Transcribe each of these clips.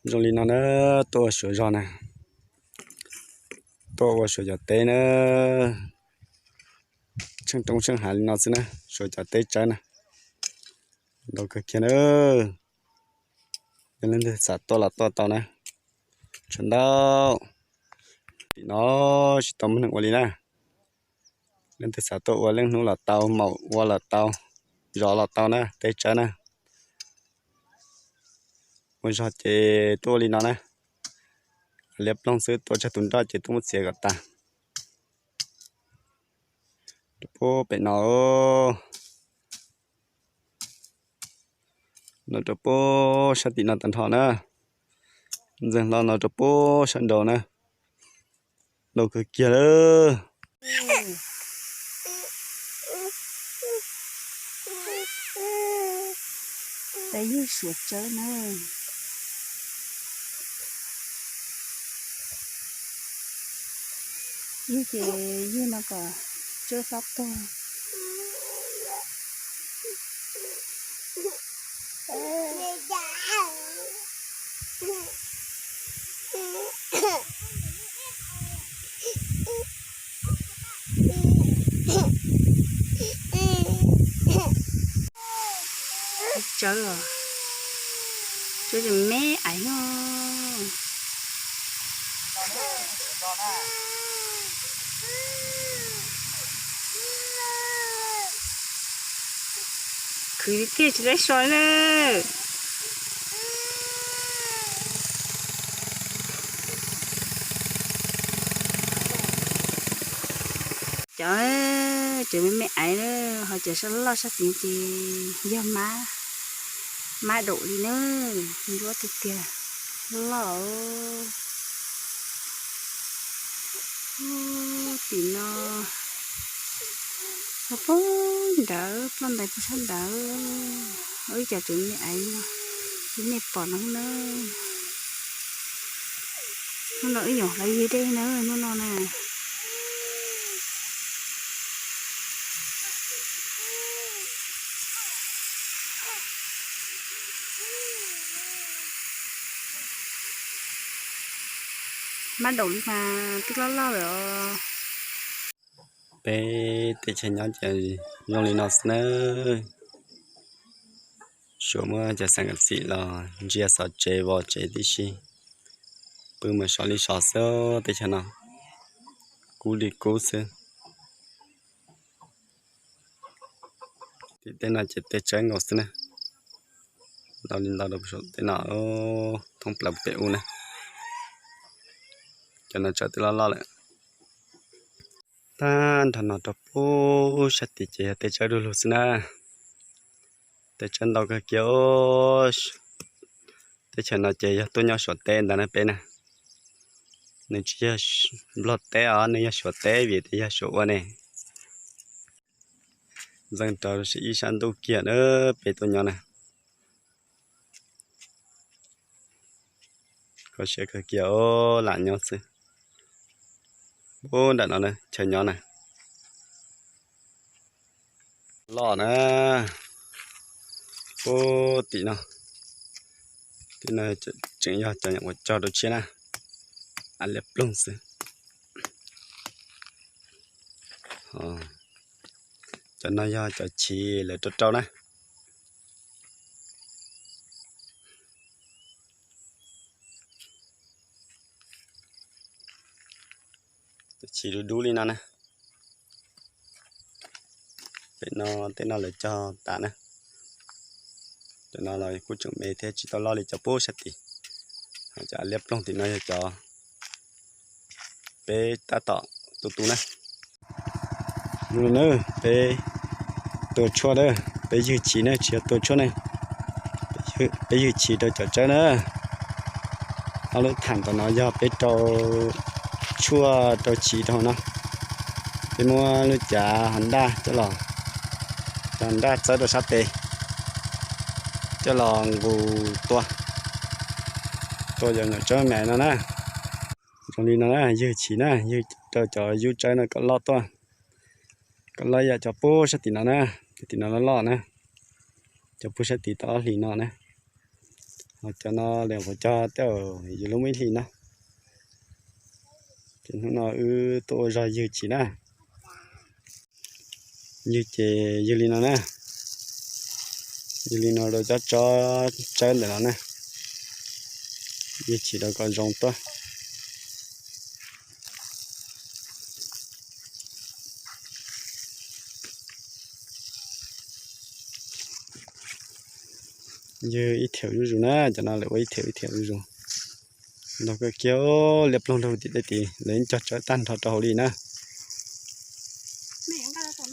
Zoo li no na, tuaj ua suav zog na, tuaj ua suav cov teb na, tsheej roob tsheej hav li no xwb na, suav cov teb tsawb na, ntau kawg kiag na. Yog leej twg xav tuaj los tuaj tau na, tsuav ntau. Tim no tsis tau muaj neeg ua li na, leej twg xav tuaj ua leej hnub los tau, maum ua los tau, zov los tau na, teb tsawb na. Ua zog ces tuaj ua li no na, liab ploog xwb, tuaj tsawg tus nroj ces tuaj muab txiav kom tag. Rau pem no, no rau pem sab tim no tag nrho na, ntxeev hlo no rau pem sab nraud na, ntau kawg kiag lawm. Peb yug suav tsawb na. Yug ces yug no kom tsawb fab tag. Tsawb os, tsawb ces me aiv no. Khwv tiag tsis tau so na. Cov, cov me me aiv na, ho cov sab loj sab tid ces yog mab, mab daum li na, ncuab tiag tiag, loj. Tim no, pog ntawd, ploj ntais pog sab ntawd, ib cov tsev me aiv no, nej pom no na. Hnub no wb nyuam hlawv yig dej na, hnub no na. Mab daum li mas twb loj loj lawm os. Peb teb chaws nyob ces zoo li no xwb na. Suav muab cov xeem kam xim los ntsia xov tsev vos tsev tib si, pw mas sov li sov xwb teb chaws no, kub li kub xwb. Tim tej no ces tej tsawb nkaus xwb na, ntau li ntau rau saum tej no, thoob plaws pem ub na. Cov no tsawb twb loj loj lawm. Tag nrho no rau pem sab tid ces yog tej tsawb du lug xwb na. Tej tsawb ntau kawg kiag. Teb chaws no ces yog tuaj nyob Suav teb ntag na peb na. Nws tsis yog Nplog teb os, nws yog Suav teb vim tias yog Suav ua ne. Ntxeev rau ib sab ntuj kiag na, peb tuaj nyob na. Kho siab kawg kiag, lam nyob xwb. Ub, nram no na chaw nyob na. Loj na. Ub, tim no, tim no tseem yog cov nyuam qhuav cog rau tshiab na. Av liab ploog xwb. Cov no yog cov chiv lawv rau rau na. Cov chiv dub dub li no na. Pem no tej no lawv cog tas na. Cov no los kuj tseem me thiab, tsis tau loj li cov pem sab tid. Cov av liab ploog tim no yog cov peb tab tom tu tu na. Peb tua tshuaj na, peb ywg chiv na, tsis yog tua tshuaj na. Peb ywg chiv rau cov tsawb na. Ob lub tham tom no yog peb rau tshuaj rau chiv rau hauv no. Peb muab lub cav hov ntaj coj los, cov ntaj txawb rau sab tes, coj los nqus tua, tua cov nyuam tsawb me no na. Zoo li no na, ywg chiv na, ywg rau cov yub tsawb no kom loj tuaj, kom loj yam cov pem sab tim no na, cov tim no loj loj na, cov pem sab tid tau ob hlis no na. Cov no lawv puas cog tej zaum yus lub muaj ib hlis no. Ces hnub no wb tuaj ua zog ywg chim na. Ywg ces ywg li no na. Ywg li no rau cov tsob tsawb ntawm no na. Ywg chim rau kom zoo tuaj. Ywg ib thiam zuj zus na, cov no lawv ua ib thiam ib thiam zuj zus. Ntog kawg kiag liab ploog rau tim tej tid, lawv cog tsawb tag nrho rau hauv li na.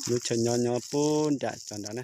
Lub chaw nyob nyob puag nram cov nrad na.